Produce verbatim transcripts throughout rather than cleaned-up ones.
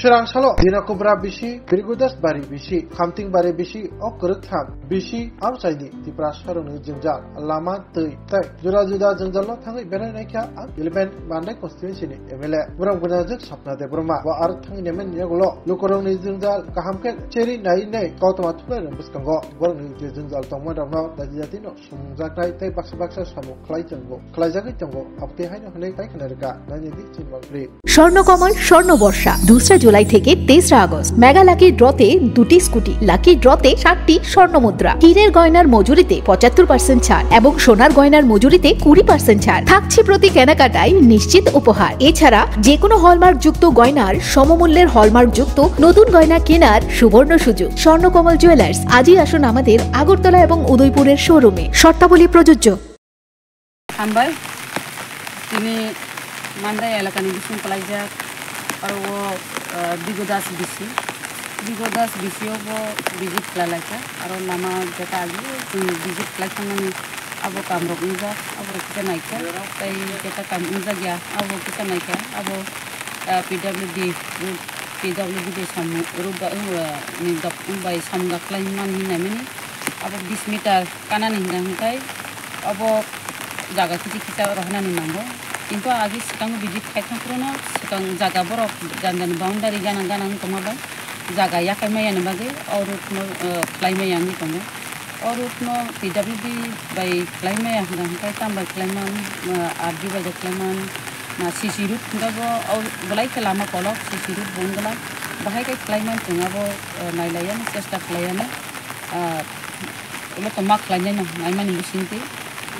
Chwrangsalo Dinakubra bisi, Birgudas bari bisi, Khamting bari bisi, o kwrwktham bisi amchaini Tiprasarokni jwngjal, lama, twi tei juda juda jwngjalo thangwi belai naikha ang eleven Mandai constituency ni M L A. Borok bwnajwk Sapna Debbarma bo aro thangwi naimani yagulo lukurokni jwngjal kaham khe cheri nai nai koktwma thumnairokni bwskango borokni je jwngjal tongmarokno daji jatino sumungjaknai tei baksa baksa samung khlai tongo, khlaijagwi tongo. Abotwi haino hwnwi paikha narwkha nainidi chini mangpri. Swarnakamal স্বর্ণবর্ষা দুসরা জুলাই থেকে তেসরা August mega lucky ড্রতে দুটি scooty, lucky ড্রতে সাতটি স্বর্ণ মুদ্রা, হীরের গয়নার মজুরিতে পঁচাত্তর পার্সেন্ট ছাড় এবং সোনার গয়নার মজুরিতে কুড়ি পার্সেন্ট ছাড় থাকছে। প্রতি কেনাকাটায় নিশ্চিত উপহার। এছাড়া যে কোনো হলমার্কযুক্ত গয়নার সমমূল্যের হলমার্কযুক্ত নতুন গয়না কেনার সুবর্ণ সুযোগ। স্বর্ণকমল জুয়েলার্স, আজই আসুন আমাদের আগরতলা এবং উদয়পুরের শোরুমে। শর্তাবলী প্রযোজ্য। Hambai, tini Mandai elakani bising kwlaijak, aro o, ah, Bigo Das bisi. Bigo Das bisi o bo visit khlai laikha, aro lama jeta agi chwng visit khlai thangmani abo kamrok wngjak, aborok kisa naikha, tei jeta kam wngjak ya, abo kisa naikha, abo, ah, P W D, P W D bai samung, road bai, ah, ni dok-, bai samung khlai man hinwi naimani, abo bis meter kanani hinwi hwnkhe obo jaga kisa kisa rohornani nango. Kintu agi swkango visit khai thangphruno swkang jaga borok jani jani boundary gana gana wng tongma bai jaga yakhai maya ni bagwi o road no, eh, khlai maya wngwi tongo. O road no P W D bai khlai maya hwnka hwnkhe tamo bai khlai man, eh, R D bai khlai man, na C C road hwnkhe bo o belai khe lama kolok C C road bo wng glak. Bahai khe khlai man chwng abo, eh, nai lai yani, chesta khlai yani. Ah, Imo tongma khlainai no naimani bisingtwi.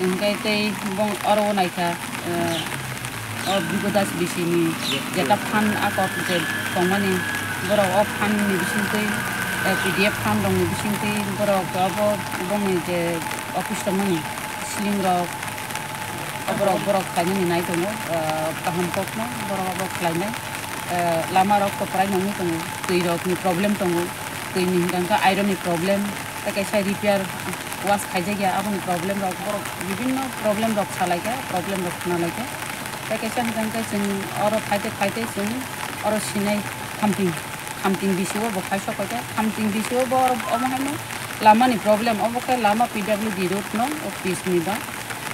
Hwnkhe tei bong oro o naikha, eh, o Bigo Das bisi ni jeta phan akok je tongmani borok o phan ni bisingtwi, eh, P D F phan rok ni bisingtwi borok obo bongni je office tongmani sling rok, oborok borok khlainani nai tongo, eh, kaham kokno borok obo khlainai. Eh, lama rok kwprai nangwi tongo, twi rok ni problem tongo, twi ni hwnkha hwnkhe iron ni problem, tei kaisa repair wash khaijakya, aboni problem rok, borok bibinno problem rok salaikha, problem rok khwnalaikha. Tei kaisa hwnkha hwnkhe chwng oro phaitwi phaitwi chwng oro sinai Khamting, Khamting bisi o bo khai sok kha, Khamting bisi o bo oro omo haino lama ni problem, obo khe lama P W D road no office ni ba.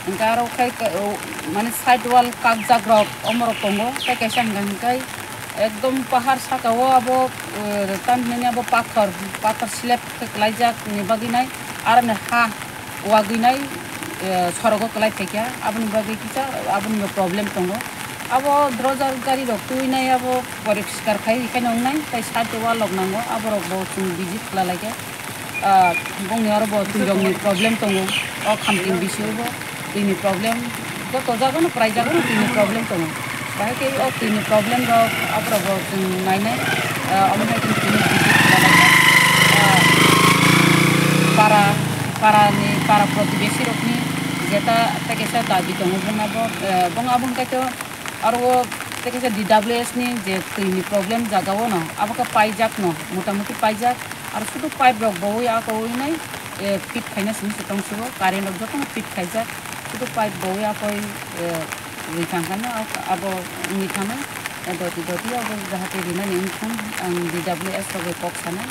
Hwnkhe aro khai ka-, o, mane side wall kakjak rok omorok tongo, tei kaisa hwnkha hwnkhe ekdom pahar saka o abo, eh, tamhinani abo pathor, pathor slab khe klaijak ni bagwi nai, aro ni ha wagwi nai, eh, sorogo klai phaikha, aboni bagwi kisa aboni bo problem tongo. Abo drojar gari rok twi nai abo poriskar khai khe nw wngnai, tei side wall rok nango, aborok bo chwng visit khlalaikha. Ah, bongni oro bo twi rokni problem tongo, o Khamting bisi o bo twi ni problem, joto jaga no prai jaga no twi ni problem tongo. Bahai khe o twi ni problem rok aborok bo chwng nainai, ah, omo hai khe twi ni visit khlai lai kha. Ah, para, para ni, para protibesi rok ni jeta tei kaisa dabi tongo, bongna bo, eh, bong abo hwnkhe to aro o tei kaisa D W S ni je twi ni problem jaga o no abo khe paijak no, motamuti paijak. Aro sudu pipe rok bowi akowi nai, eh, fit khaina simi se tong sibo, current rok jotono fit khaijak, sudu pipe bowi akoi, eh, ri thang kha no, abo wngwi thang nai, eh, doti doti abo jahate rinani wngthung, ang D W S rok bai kok sanai,